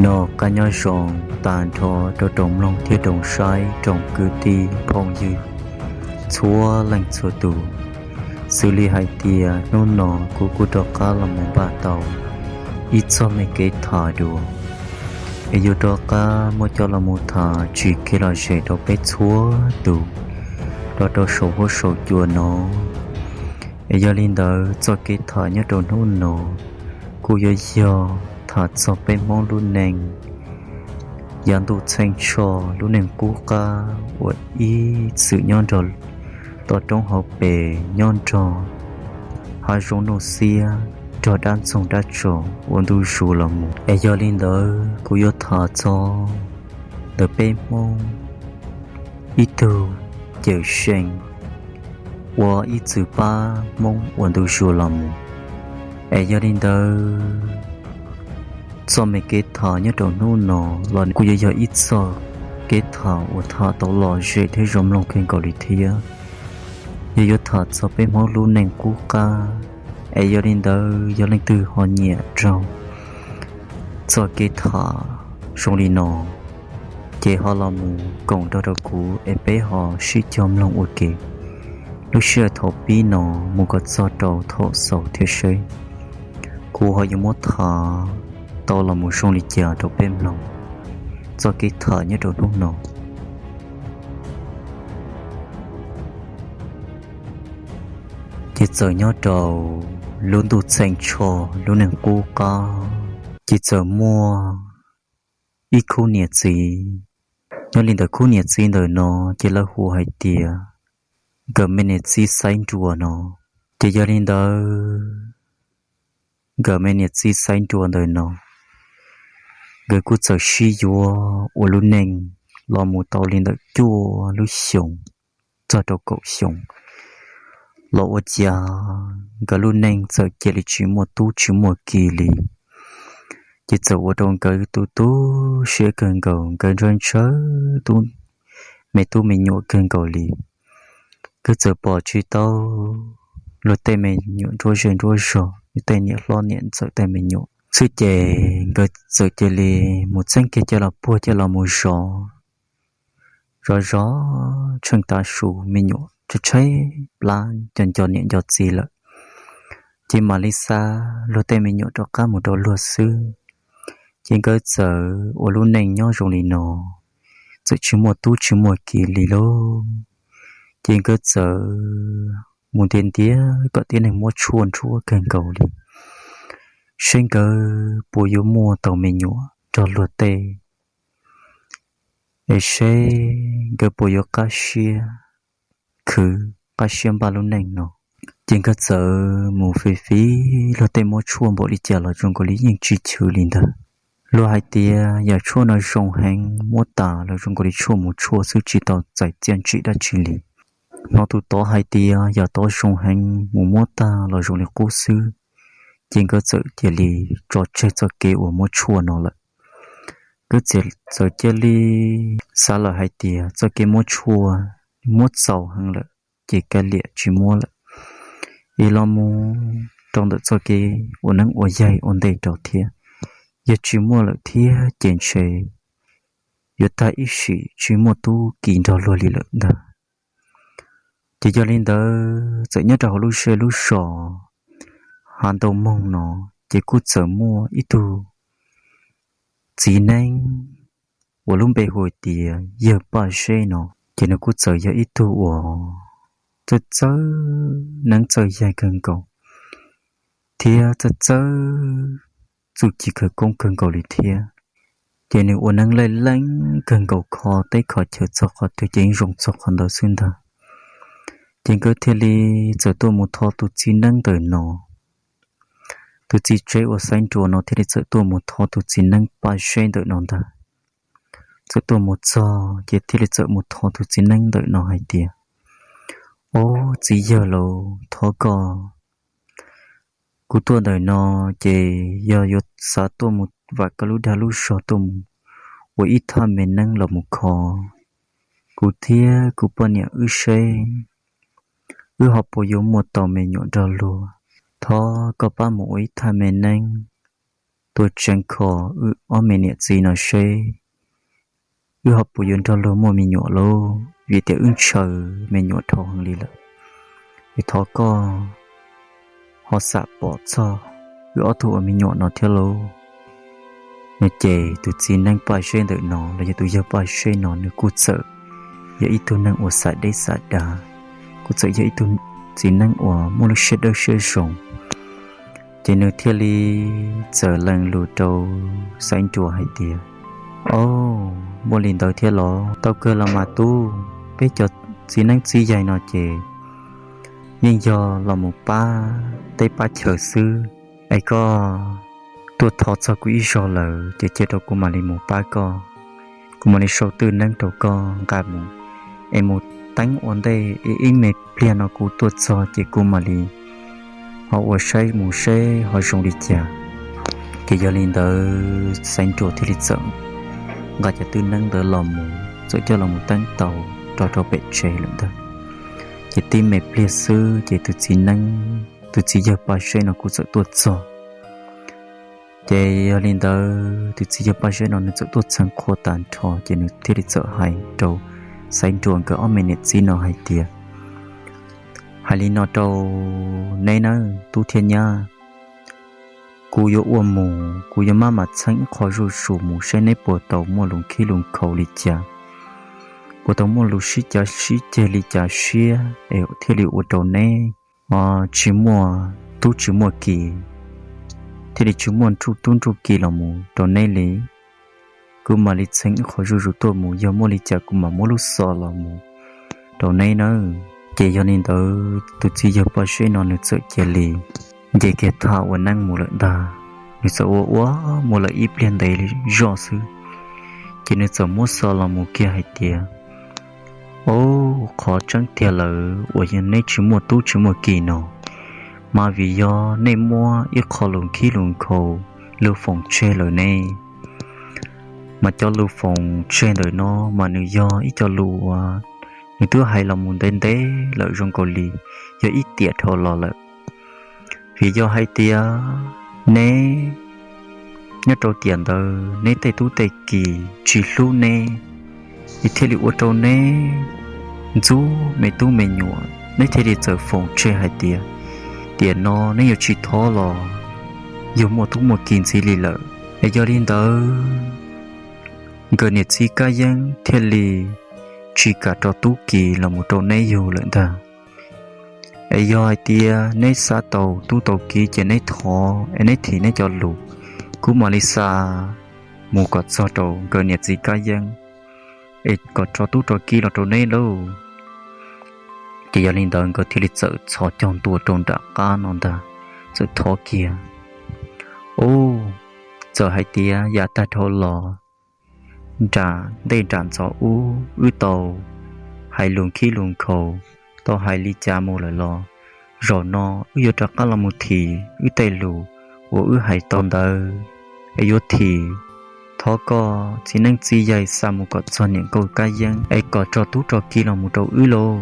Noj qab nyob zoo tag nrho rau tsoom mloog thiab tsoom saib tsoom kwv tij phooj ywg txhua leej txhua tus. Xws li hais tias hnub no kuv kuj rov qab los mus npaj tau ib txog me kev tham dua, es yuav rov qab muab coj los mus tham tsim kev lom zem rau peb txhua tus, rau rau saum huab saum cua no. Es yog li ntawd txoj kev tham nyob rau hnub no kuj yuav yog tham txog peb Hmoob lub neej yav ntuj txheej tsho, lub neej qub qab uas ib txwm nyob nrog toj roob hauv pes, nyob nrog hav zoov nuj xiab, nrog dab ntxoog dab tso ua ntu zus los mus. Es yog li ntawd kuv yuav tham txog ntawm peb Hmoob ib tug cawm seej uas ib txwm pab Hmoob ua ntu zus los mus. Es yog li ntawd txoj me kev tham nyob rau hnub no los kuj yuav yog ib txoj kev tham uas tham tau lom zem thiab zoo mloog kawg nkaus li thiab. Yog yuav tham txog peb Hmoob lub neej qub qab, es yog li ntawd yog leej twg ho nyiam raug txoj kev tham zoo li no, ces ho los mus koom nrog rau kuv es peb ho sib cog mloog ua ke lub sij hawm thaum pib no mus kom txog rau thaum xaus thiab seb kuv ho yuav muab tham tau los mus zoo li cas rau peb mloog txoj kev tham nyob rau hnub no. Ces txawm nyob rau lub ntuj txheej tsho, lub neej qub qab, ces txawm muaj ib khub niam txiv. Nyob li ntawm khub niam txiv ntawm no, ces lawv hu hais tias nkawd me niam txiv xaiv nruas no. Ces yog li ntawd nkawd me niam txiv xaiv nruas ntawm no, nkawd kuj txawm sib yuav ua lub neej los mus tau li ntawm cuaj lub xyoos txog rau kaum xyoos los ua cas nkawd lub neej txawm cia li tsis muaj tub tsis muaj ki li. Ces txawm ua rau nkawd tu tu siab kawg nkaus, nkawd ntshaw ntshaw tub, me tub me nyuam kawg nkaus li. Nkawd txawm pom tsis tau luag tej me nyuam nruab zej nruab zog, tej niam hlob niam ntxawm tej me nyuam xwb, ces nkawd txawm cia li mus txeeb kiag coj los puag coj los mus zov, zov zov tsheej tav su me nyuam tshaib tshaib plab nco nco niam nco txiv lawm. Ces mam li xa luag tej me nyuam rov qab mus rau luag xwb. Ces nkawd txawm ua lub neej nyob zoo li no, txawm tsis muaj tub tsis muaj ki li lauj. Ces nkawd txawm mus ntiav ntiav kom tib neeg muab tshuaj nrhuav kawg nkaus li, seb nkawd puas yuav muaj tau me nyuam nrog luag tej, es seb nkawd puas yuav qab siab khwv, qab siab npaj lub neej no. Ces nkawd txawm mus fiv fiv luag tej muab tshuaj npaum li cas los zoo nkaus li yeej tsis chwv li ntag. Luag hais tias yam tshuaj no zoo heev, muab tas los zoo nkaus li tshuaj mus tshuaj xwb tsis tau txais txiaj ntsim dab tsi li. Hnov tus tod hais tias yam tod zoo heev, mus muab tag los zoo li qub xwb. Ces nkawd txawm cia li tso tseg txoj kev uas muab tshuaj no lawm. Nkawd txawm cia li xav lawm hais tias txoj kev muab tshuaj muab txaus heev lawm, ces kav liam tsis muab lawm, es los mus rau ntawm txoj kev ua neeb ua yaig ua ntej rau thiab. Yog tsis muaj lawm thiab ces ntshe yuav tag ib sim tsis muaj tub ki nrog luag li lawm ntag. Ces yog li ntawd txawm nyob rau hauv lub zej lub zos Hav Ntoo Moog no, ces kuj txawm muaj ib tug txiv neeb uas lub npe hu tias Yawg Paj Zeb no. Ces nws kuj txawm yog ib tug uas txawj txawj neeb txawj yaig kawg nkaus, thiab txawj txawj txuj ci khawv koob kawg nkaus li thiab. Ces nws ua neeb laij leeb kawg nkaus, kho teb kho chaw txog qhov twg ces yeej zoo txog qhov ntawd xwb ntag. Ces nkawd thiaj li txawm tuaj mus thov tus txiv neeb ntawm no. Tus txiv tsev uas xaiv nruas no thiaj li txawm tuaj mus thov tus txiv neeb Paj Zeb ntawm no ntag. Txawm tuaj mus txog ces thiaj li txawm mus thov tus txiv neeb ntawm no hais tias, Ob, txiv yawg laus, thov koj, kuv tuaj ntawm no ces yog yuav xav tuaj mus vam koj lub dag lub zog, tuaj mus ua ib thaj me neeb los mus kho kuv thiab kuv poj niam wb seb wb ho puas yuav muaj tau me nyuam nrog luag. Thov koj pab mus ua ib thaj me neeb, tuaj tseev kho wb ob me niam txiv no seb wb ho puas yuav nrog luag muaj me nyuam lauj, vim tias wb ntshaw me nyuam dhau heev li lawm. Es thov koj ho xam pom txog wb ob tug ua me nyuam no thiab lauj. No ces tus txiv neeb Paj Zeb ntawm no los yog tus yawg Paj Zeb no nws kuj txawm yog ib tug neeg uas xam deb xam dav, kuj txawm yog ib tug txiv neeb uas muaj lub siab dawb siab zoo. Ces nws thiaj li txawm lees lus rau Xaiv Nruas hais tias, Au, muaj li ntawd thiab los? Tau kawg los mas tub, peb cov txiv neeb txiv yaig no ces yeej yog los mus pab teb pab chaw xwb. Es koj tuaj thov txog kuv ib zaug lawm ces cia rau kuv mam li mus pab koj. Kuv mam li sau twj neeb rau koj nqa mus, es mus teeb ua ntej, ib me pliag no kuv tuaj txog ces kuv mam li ho ua saib mus seb ho zoo li cas. Ces yog li ntawd Xaiv Nruas thiaj li txawm nqa cov twj neeb ntawd los mus, txawm coj los mus teeb tau rau rau pem tsev lawm ntag. Ces tib me pliag xwb ces tus txiv neeb, tus txiv yawg Paj Zeb no kuj txawm tuaj txog. Ces yog li ntawd tus txiv yawg Paj Zeb no nws txawm tuaj txheev qhua tag nrho ces nws thiaj li txawm hais rau Xaiv Nruas nkawd ob me niam txiv no hais tias, Hais li no rau neb nawb tub thiab nyab, kuv yuav ua mus, kuv yuav maj mam txheeb ib qho zuj zus mus saib neb puas tau muaj lus khib lus khaus li cas, puas tau muaj lus sib cav sib ceg li cas siab es thiaj li ua rau neb tsis muaj tub tsis muaj ki, thiaj li tsis muaj nruj tub nruj ki los mus rau neb li. Kuv mam li txheeb ib qho zuj zus tuaj mus, yog muaj li cas kuv mam muab lub xov los mus rau neb nawb. Ces yog li ntawd tus txiv yawg Paj Zeb no nws txawm cia li nce kiag thaj ua neeb mus lawm ntag. Nws txawm ua ua mus lawm ib pliag ntev zoj xwb, ces nws txawm muab xov los mus kiag hais tias, Au, qhov tseeb tiag lawm uas yog neb tsis muaj tub tsis muaj ki no, mas vim yog nej muab ib qho lus khib lus khaus lus foom tseg lawm ne. Mas cov lus foom tseg ntawm no mas nws yog ib co lus uas nws twb hais los mus ntev ntev lawm zoo nkaus li yog ib tiam dhau los lawm. Vim yog hais tias neb nyob rau tiam ntawd neb tej tub tej ki tsis hlub neb, es thiaj li ua rau neb ntxub me tub me nyuam, neb thiaj li txawm foom tseg hais tias tiam no neb yuav tsis thov los yug muaj tub muaj ki ntxiv li lawm. Es yog li ntawd nkawm niam txiv Kab Yeeb thiaj li tsis kam rau tub ki los mus rau neb yug lawm ntag. Es yog hais tias neb xav tau tub tau ki ces neb thov es neb thim neb cov lus, kuv mam li xa mus kom txog rau nkawm niam txiv Kab Yeeb es kom tso tub tso ki los rau neb lauj. Ces yog li ntawd nkawd thiaj li txawm txhos caug ntua rau nram qab no ntag, txawm thov kiag. Ub, txawm hais tias yav tag dhau los nram ntej nram ntxov ub wb tau hais lus khib lus khaus, tau hais li cas mus lawm los zaum no wb yuav rov qab los mus thim wb tej lus uas wb hais tau ntawd, es yuav thim, thov koj txiv neeb txiv yaig xa mus kom txog niam nkauj Kab Yeeb es kom tso tub tso ki los mus rau wb lauj,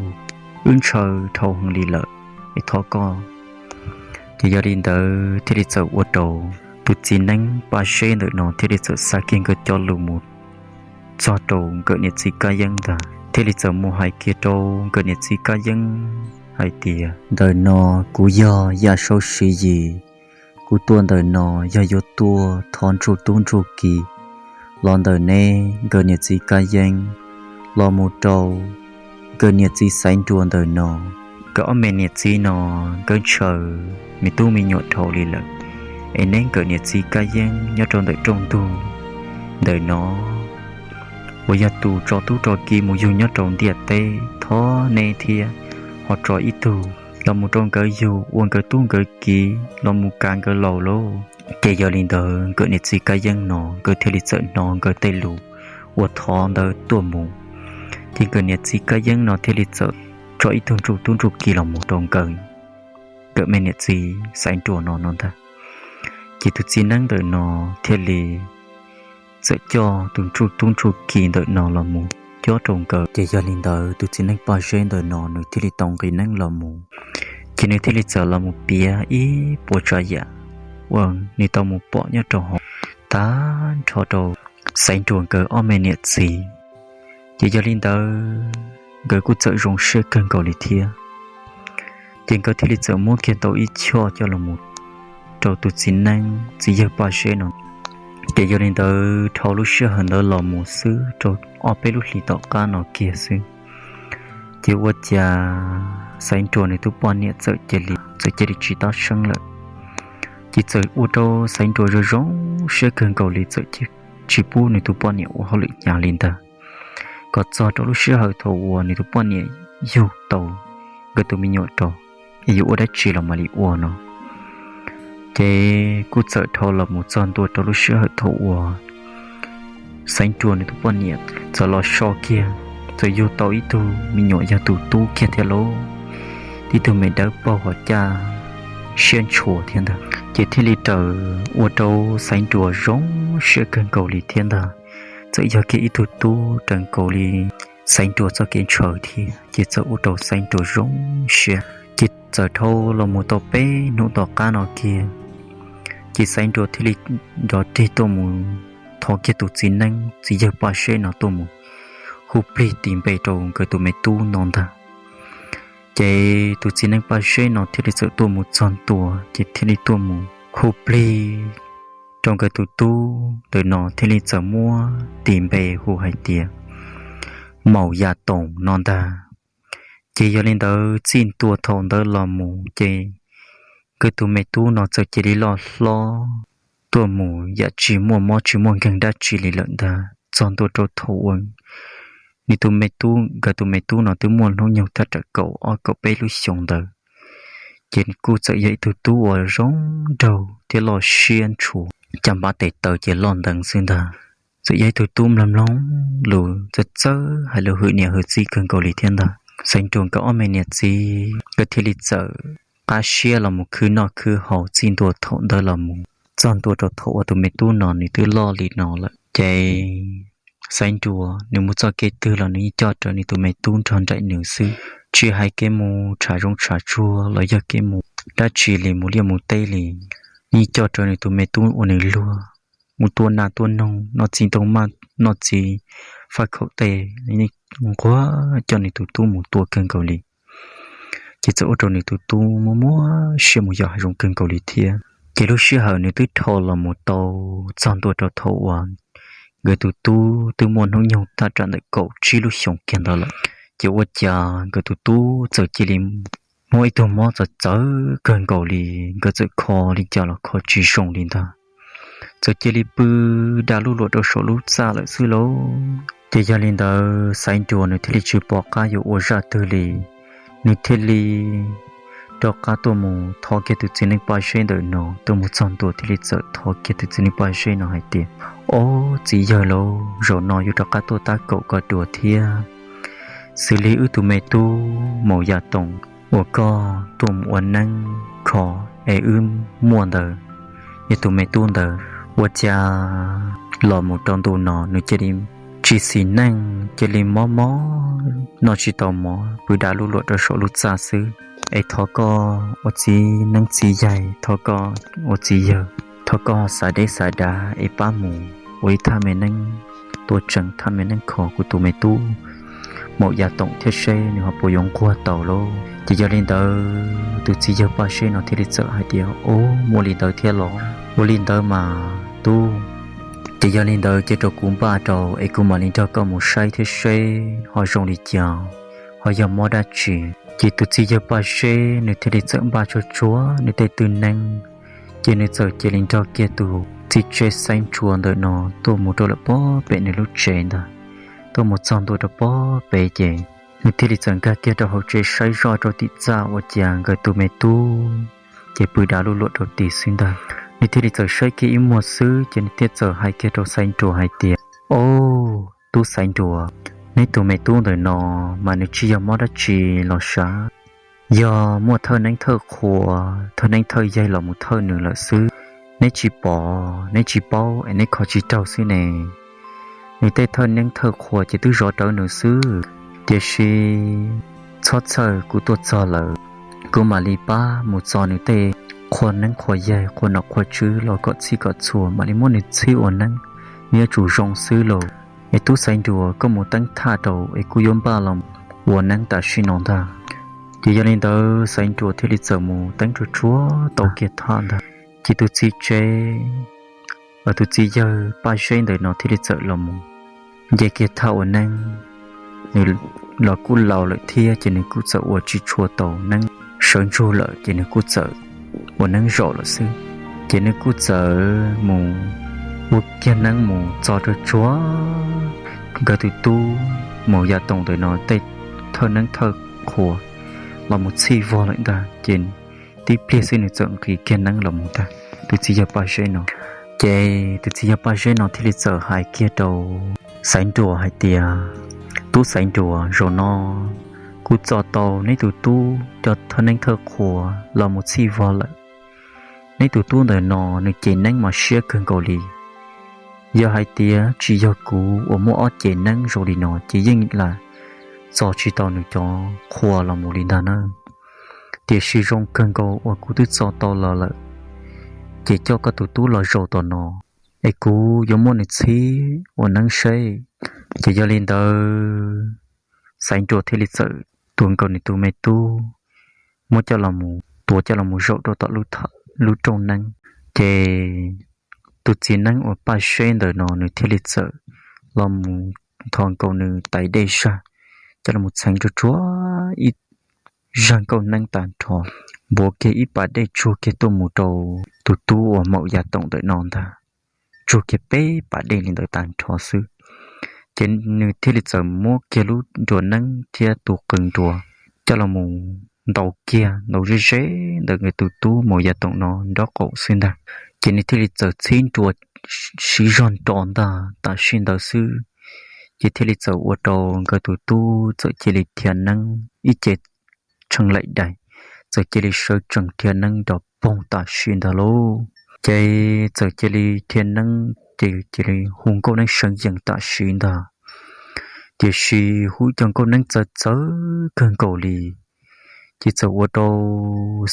wb ntshaw dhau heev li lawm, es thov koj. Ces yog li ntawd thiaj li txawm ua rau tus txiv neeb Paj Zeb ntawm no thiaj li txawm xa kiag nkawd cov lus mus txog rau nkawm niam txiv Kab Yeeb ntag, thiaj li txawm mus hais kiag rau nkawm niam txiv Kab Yeeb hais tias, ntawm no kuv yog Yaj Saub Siv Yis, kuv tuaj ntawm no yog yuav tuaj thov nruj tub nruj ki los ntawm neb nkawm niam txiv Kab Yeeb los mus rau nkawm niam txiv Xaiv Nruas ntawm no. Nkawd ob me niam txiv no nkawd ntshaw me tub me nyuam dhau li lawm, es neb nkawm niam txiv Kab Yeeb nyob rau ntawm rooj ntug ntawm no uas yog tus tso tub tso ki mus yug nyob rau ntiaj teb, thov neb thiab ho tso ib tug los mus rau nkawd yug ua nkawd tub nkawd ki los mus kav nkawd laus lauj. Ces yog li ntawd nkawm niam txiv Kab Yeeb no nkawd thiaj li txawm hnov nkawd tej lus uas thov ntawd tuaj mus, ces nkawm niam txiv Kab Yeeb no thiaj li txawm tso ib tug nruj tub nruj ki los mus rau nkawd, nkawm me niam txiv Xaiv Nruas no no ntag. Ces tus txiv neeb ntawm no thiaj li txawm coj tus nruj tub nruj ki ntawm no los mus cob rau nkawd. Ces yog li ntawd tus txiv neeb Paj Zeb ntawm no nws thiaj li tau nqis neeb los mus, ces nws thiaj li txawm los mus piav ib puas tsav yam uas nws tau mus pom nyob rau hauv tag nrho rau Xaiv Nruas nkawd ob me niam txiv. Ces yog li ntawd nkawd kuj txawm zoo siab kawg nkaus li thiab. Ces nkawd thiaj li txawm muab kiag tau ib choj coj los mus rau tus txiv neeb txiv yawg Paj Zeb no. Ces yog li ntawd dhau lub sij hawm ntawd los mus xwb rau ob peb lub hlis tom qab no kiag xwb, ces ua cas Xaiv Nruas nws tus poj niam txawm cia li, txawm cia li tsis tab seeb lawm. Ces txawm ua rau Xaiv Nruas zoo zoo siab kawg nkaus li, txawm tsis pub nws tus poj niam ua hauj lwm hnyav li ntag. Kom txog rau lub sij hawm thaum uas nws tus poj niam yug tau nkawd tus me nyuam rau, es yuav ua dab tsi los mam li ua no. Ces kuj txawm dhau los mus txog ntua rau lub sij hawm thaum uas Xaiv Nruas nws tus poj niam txawm los so kiag, txawm yug tau ib tug me nyuam yog tus tub kiag thiab lauj. Tib tug me dawb paug ho caj siab ntshua thiab ntag. Ces thiaj li raws ua rau Xaiv Nruas zoo siab kawg nkaus li thiab ntag. Txawm yog kiag ib tug tub raws nkaus li Xaiv Nruas txoj kev ntshaw thiab, ces txawm ua rau Xaiv Nruas zoo siab. Ces txawm dhau los mus tau peb hnub tom qab no kiag, ces Xaiv Nruas thiaj li nrov rig tuaj mus thov kiag tus txiv neeb txiv yawg Paj Zeb no tuaj mus hu plig tis npe rau nkawd tus me tub no ntag. Ces tus txiv neeb Paj Zeb no thiaj li txawm tuaj mus txog ntua, ces thiaj li tuaj mus hu plig rau nkawd tus tub ntawm no thiaj li txawm muab tis npe hu hais tias Maum Yas Toom no ntag. Ces yog li ntawd txij ntua thaum ntawd los mus ces nkawd tus me tub no txawm cia li loj hlob tuaj mus yam tsis muaj mob tsis muaj nkeeg dab tsi li lawm ntag. Txog ntua rau thaum uas nws tus me tub, nkawd tus me tub no twb muaj hnub nyoog thaj tsam kaum ob kaum peb lub xyoos ntawd, ces kuj txawm yog ib tug tub uas zoo nraug thiab loj siab ntshua, caj npab tes taw ces loj nteev xwb ntag. Txawm yog ib tug tub mloog mloog lus, txawj txawj hais lus, hwm niam hwm txiv kawg nkaus li thiab ntag. Xaiv Nruas nkawd ob me niam txiv nkawd thiaj li txawm qab siab los mus khwv noj khwv haus txij ntua thaum ntawd los mus. Txog ntua rau thaum uas tus me tub no nws twb loj li no lawm ces Xaiv Nruas nws mus txoj kev twg los nws yeej coj rawv nws tus me tub nrog nraim nws xwb. Tsis hais kev mus tshav zoov tshav tsuag los yog kev mus dab tsi li, mus liaj mus teb li, yeej coj rawv nws tus me tub ua nws luag. Mus tua nas tua noog, noj txiv ntoo maj, noj txiv faj khaum tej, yeej nquag coj nws tus tub mus tua kawg nkaus li. Ces txawm ua rau nws tus tub muaj muaj siab mus yos hav zoov kawg nkaus li thiab. Ces lub sij hawm nws twb dhau los mus tau txog ntua rau thaum uas nkawd tus tub twb muaj hnub nyoog thaj tsam ntawm kaum tsib lub xyoos kiag ntawd lawm, ces ua cas nkawd tus tub txawm cia li muaj ib tug mob txawv txawv kawg nkaus li, nkawd txawm kho li cas los kho tsis zoo li ntag. Txawm cia li pw da lub luam rau saum lub txaj lawm xwb lauj. Ces yog li ntawd Xaiv Nruas nws thiaj li tsis pom qab yuav ua zaj twg li, nws thiaj li rov qab tuaj mus thov kiag tus txiv neej Paj Zeb ntawm no, tuaj mus txog ntua thiaj li txawm thov kiag tus txiv neej Paj Zeb no hais tias, Ob txiv yawg lauj, zaum no yuav rov qab tuaj tab kaum koj dua thiab. Xws li wb tus me tub Maum Yas Toom uas koj tuaj mus ua neeb kho es wb muaj ntawd, yog tus me tub ntawd ua cas los mus rau ntu no nws cia li tsis xis neej, cia li mob mob, noj tsis tau mov, pw da lub luam rau saum lub txaj xwb. Es thov koj ua txiv neeb txiv yaig, thov koj ua txiv yawg, thov koj xav deb xav dav es pab mus ua ib thaj me neeb, tua tseem thaj me neeb kho kuv tus me tub Maum Yas Toom thiab seb nws ho puas yuav nquag tau lauj. Ces yog li ntawd tus txiv yawg Paj Zeb no thiaj li txawm hais tias, Ub, muaj li ntawd thiab los? Ua li ntawd mas tub, ces yog li ntawd cia rau kuv npaj rau es kuv mam li nrog koj mus saib thiab seb ho zoo li cas, ho yog mob dab tsi. Ces tus txiv yawg Paj Zeb nws thiaj li txawm npaj tsuag tsuag nws tej tw neeb, ces nws txawm cia li nrog kiag tus txiv tsev Xaiv Nruas ntawm no tuaj mus rau lawm pob pem nws lub tsev ntag. Tuaj mus txog ntua rau pob pem ces nws thiaj li txawm nkag kiag rau hauv tsev saib zoj rau tim txaj ua cas nkawd tus me tub ces pw da lub luam rau tim xwb ntag. Nws thiaj li txawm saib kiag ib muag xwb ces nws thiaj txawm hais kiag rau Xaiv Nruas hais tias, Ob, tub Xaiv Nruas, neb tus me tub ntawm no mas nws tsis yog mob dab tsi los sav, yog muaj thawj neeb thawj qhua, thawj neeb thawj yaig los mus thawj nws lawm xwb. Neb tsis pom, neb tsis paub es neb kho tsis raug xwb ne. Nws tej thawj neeb thawj qhua ces twb zov rawv nws xwb. Tiam sis txhob txhawj, kuv tuaj txog lawm, kuv mam li pab mus txo nws tej qhua neeb qhua yaig, qhua nom qhua tswb los kom txhij kom txhua, mam li muab nws txhib ua neeb, nws yuav tsum zoo xwb lauj. Es tub Xaiv Nruas, koj mus teeb thaj rau es kuv yuav npaj los ua neeb tam sim no ntag. Ces yog li ntawd Xaiv Nruas thiaj li txawm mus teeb tsuag tsuag tau kiag thaj ntag. Ces tus txiv tsev, tus txiv yawg Paj Zeb ntawm no thiaj li txawm los mus nce kiag thaj ua neeb. Nws los kuj laus lawm thiab ces nws kuj txawm ua tsis tshua tau neeb sawv ntsug lawm, ces nws kuj txawm ua neeb zaum lawm xwb. Ces nws kuj txawm mus ua kiag neeb mus txog rau tsuag nkawd tus tub Maum Yaj Toom ntawm no tej thawj neeb thawj qhua los mus txhij vog lawm ntag. Ces tib pliag xwb nws txawm nqis kiag neeb los mus ntag, tus txiv yawg Paj Zeb no. Ces tus txiv yawg Paj Zeb no thiaj li txawm hais kiag rau Xaiv Nruas hais tias, Tub Xaiv Nruas, zaum no kuv txo tau neb tus tub cov thawj neeb thawj qhua los mus txhij vog lawm. Neb tus tub ntawm no nws cev neeb mas siab kawg nkaus li. Yog hais tias tsis yog kuv uas muaj ob cev neeb zoo li no ces yeej lam txo tsis tau nws cov qhua los mus li ntag na. Tiam sis zoo kawg nkaus uas kuv twb txo tau los lawm, ces coj koj tus tub los zaum tom no, es kuv yuav muab nws txhib ua neeb seb. Ces yog li ntawd Xaiv Nruas thiaj li txawm tua nkaus nws tus me tub, muab coj los mus, tua coj los mus zaum rau tom lub rooj neeb. Ces tus txiv neeb uas Paj Zeb ntawm no nws thiaj li txawm los mus nthos nkaus nws tais dej zag, coj los mus txheev tsuag tsuag ib zag nkauj neeb tag nrho, npuav kiag ib pas dej tsuag kiag tuaj mus rau tus tub uas Maum Yaj Toom ntawm no ntag. Tsuag kiag peb pas dej li ntawd tag nrho xwb, ces nws thiaj li txawm muab kiag lub nruas neeb thiab tus qws nruas coj los mus ntaus kiag, ntaus ze ze ntawm nkawd tus tub Maum Yaj Toom no nraub qaum xwb ntag. Ces nws thiaj li txawm txhib nruas siv zog nrov ntag tam sim ntawd xwb, ces thiaj li txawm ua rau nkawd tus tub txawm cia li dhia neeb ib ce tshee laim daim, txawm cia li sawv tsees dhia neeb nrov poog tam sim ntag lauj. Ces txawm cia li dhia neeb ces cia li hu nkauj neeb seev yees tam sim ntag. Tiam sis hu cov nkauj neeb txawv txawv kawg nkaus li, ces txawm ua rau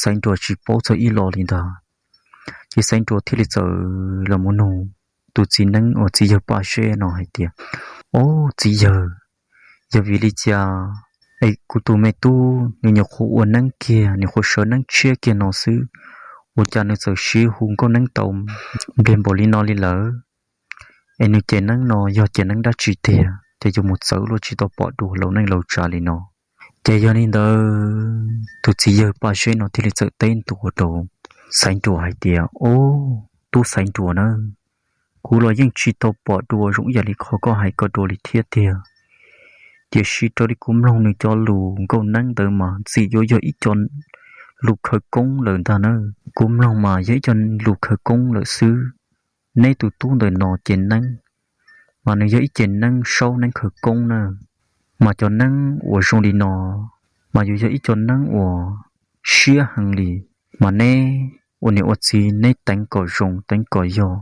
Xaiv Nruas tsis paub txog ib los li ntag. Ces Xaiv Nruas thiaj li txawm los mus nug tus txiv neeb uas txiv yawg Paj Zeb no hais tias, Ob, txiv yawg, yog vim li cas es kuv tus me tub nws nyuam qhuav ua neeb kiag, nyuam qhuav sawv neeb tshiab kiag no xwb, ua cas nws txawm sib hu nkauj neeb tau npliag npaum li no li lawm? Es nws cev neeb no yog cev neeb dab tsi tiag, ces yuav mus txawv luaj tsis tau pom dua laus neej laus tsav li no? Ces yog li ntawd tus txiv yawg Paj Zeb no thiaj li txawm teb ntua rau Xaiv Nruas hais tias, Ob, tub Xaiv Nruas na, kuv los yeej tsis tau pom dua zoo ib yam li qhov koj hais ko dua li thiab tiag. Tiam sis raws li kuv mloog nws cov lus nkauj neeb ntawd mas ntxim yuav yog ib co lus khawv koob lawm ntag na. Kuv mloog mas yog ib co lus khawv koob lawm xwb. Neb tus tub ntawm no cev neeb mas nws yog ib cev neeb saub neeb khawv koob na. Mas cov neeb uas zoo li no mas yuav yog ib co neeb uas siab heev li. Mas neb ua niam ua txiv neb teev kom zoo teev kom yog,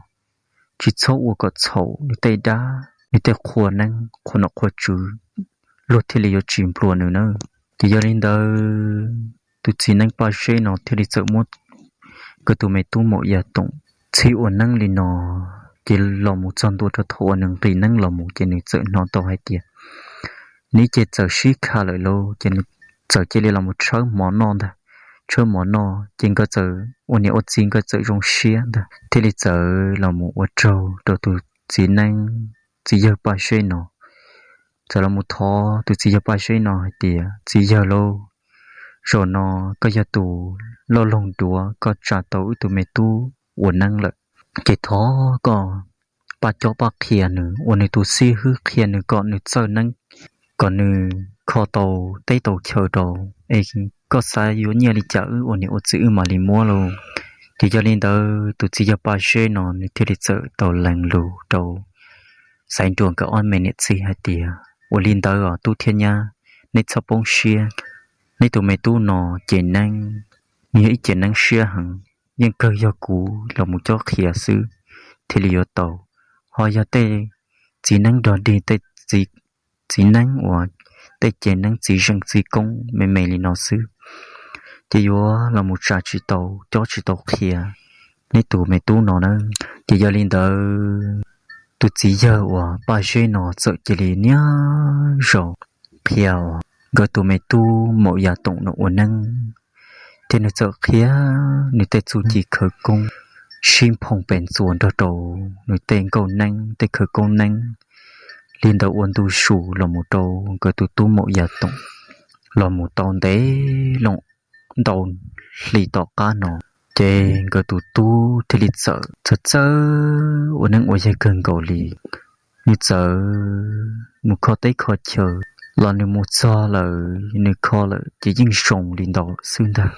tsis txhob ua kom txhaum nws tej dab nws tej qhua neeb qhua nom qhua tswv, luag thiaj li yuav tsis nplua nws na. Ces yog li ntawd tus txiv neeb Paj Zeb no thiaj li txawm muab nkawd tus me tub Maum Yaj Toom txhib ua neeb li no. Ces los mus txog ntua rau thaum uas nws nqis neeb los mus ces nws txawm hnov tau hais tias nws ib ce txawm sib kha lawm lauj. Ces nws txawm cia li los mus tshawb mov noj ntag. Tshawb mov noj ces nkawd txawm ua niam ua txiv nkawd txawm zoo siab ntag, thiaj li txawm los mus ua tsaug rau tus txiv neeb, txiv yawg Paj Zeb no. Txawm los mus thov tus txiv yawg Paj Zeb no hais tias, Txiv yawg lauj, zaum no koj yog tus loj loog duav, koj tsa tau wb tus me tub ua neeb lawm, ces thov koj pab cob pab qhia nws, ua nws tus xib hwb qhia nws kom nws txawj neeb, kom nws kho tau teb tau chaw rau, es koj xav yuav nyiaj li cas wb ua niam ua txiv wb mam li muab lauj. Ces yog li ntawd tus txiv yawg Paj Zeb no nws thiaj li txawm tau lees lus rau Xaiv Nruas nkawd ob me niam txiv hais tias, Ua li ntawd os tub thiab nyab, neb txhob poob siab. Neb tus me tub no ces neeb, nws yog ib ce neeb siab heev, yeej kawg yog kuv los mus cob qhia xwb thiaj li yuav tau. Ho yog tej txiv neeb dog dig, tej txiv neeb uas tej ce neeb txiv zeej txiv koob me me li no xwb, ces yuav los mus tsa tsis tau, cob tsis tau qhia neb tus me tub no na. Ces yog li ntawd, tus txiv yawg uas Paj Zeb no txawm cia li niaj zaus qhia uas nkawd tus me tub Maum Yaj Toom no ua neeb, thiab nws txawm qhia nws tej txuj ci khawv koob, sib nphoo pes ntxuas nrog rau nws tej nkauj neeb, tej khawv koob neeb. Li ntawd ua ntu zus los mus rau nkawd tus tub Maum Yaj Toom los mus tau ntev loo ntau hli tom qab no, ces nkawd tus tub thiaj li txawm txawj txawj ua neeb ua yaig kawg nkaus li. Nws txawm mus kho teb kho chaw los nws mus txog lawm, nws kho lawm ces yeej zoo li ntawd xwb ntag.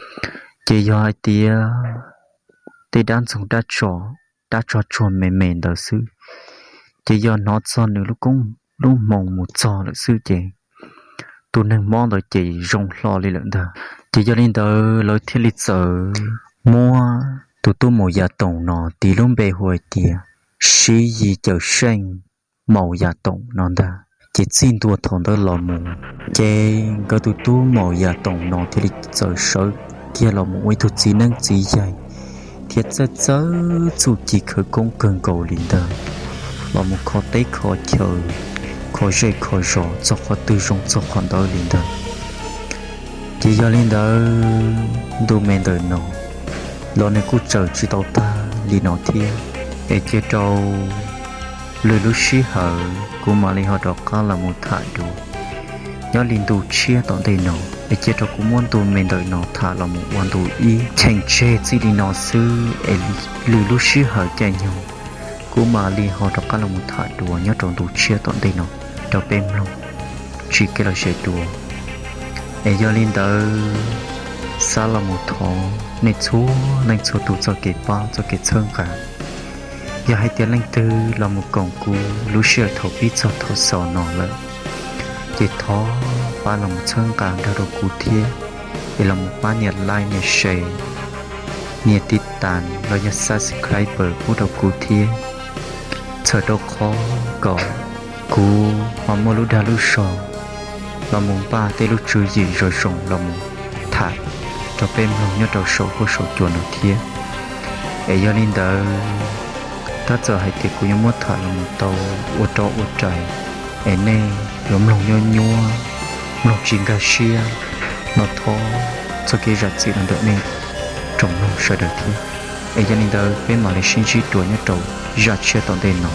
Ces yog hais tias tej dab ntxoog dab tso, dab tsog tsuag me me ntawd xwb, ces yog hnov txog nws lub koob lub hmoo mus txog lawm xwb ces tus neeg mob ntawd ces zoo hlo li lawm ntag. Ces yog li ntawd lawv thiaj li txawm muab tus tub Maum Yaj Toom no tis lub npe hu hais tias Siv Yis Cawm Seej Maum Yaj Toom no ntag. Ces txij ntua thaum ntawd los mus, ces nkawd tus tub Maum Yaj Toom no thiaj li txawm sawv kiag los mus ua ib tug txiv neeb txiv yaig, thiab txawj txawj txuj ci khawv koob kawg nkaus li ntag, los mus kho teb kho chaw, kho zej kho zos txog qhov twg zoo txog qhov ntawd li ntag. Ces yog li ntawd, ntu me ntawm no los nws kuj tsaws tsis tau tag li no thiab, es cia rau lwm lub sij hawm kuv mam li ho rov qab los mus tham dua. Nyob li ntu tshiab tom ntej no, es cia rau kuv muab ntu me ntawm no tham los mus ua ntu ib cheem tseg txij li no xwb, es lwm lub sij hawm caij nyoog kuv mam li ho rov qab los mus tham dua nyob rau ntu tshiab tom ntej no rau peb mloog tsim kev los saib dua. Es yog li ntawd, xav los mus thov nej txhua leej txhua tus txoj kev pab txoj kev txhawb nqa. Yog hais tias leej twg los mus koom kuv lub sij hawm thaum pib txog thaum xaus no lawm, ces thov pab los mus txhawb nqa nrog rau kuv thiab, es los mus pab nias like, nias share, nias tiv tas los yog subscribe pub rau kuv thiab, txhawm rau qhov kom kuv ho muaj lub dag lub zog los mus npaj tej lub tswv yim zoo zoo los mus tham rau peb mloog nyob rau saum huab saum cua no thiab. Es yog li ntawd, tab txawm hais tias kuv yuav muab tham los mus tau ua rov ua rais, es nej yuav mloog nyuaj nyuaj, mloog tsis nkag siab no, thov txoj kev zam txim los ntawm nej tsoom mloog sawv daws thiab. Es yog li ntawd peb mam li sib ntsib dua nyob rau zaj tshiab tom ntej no.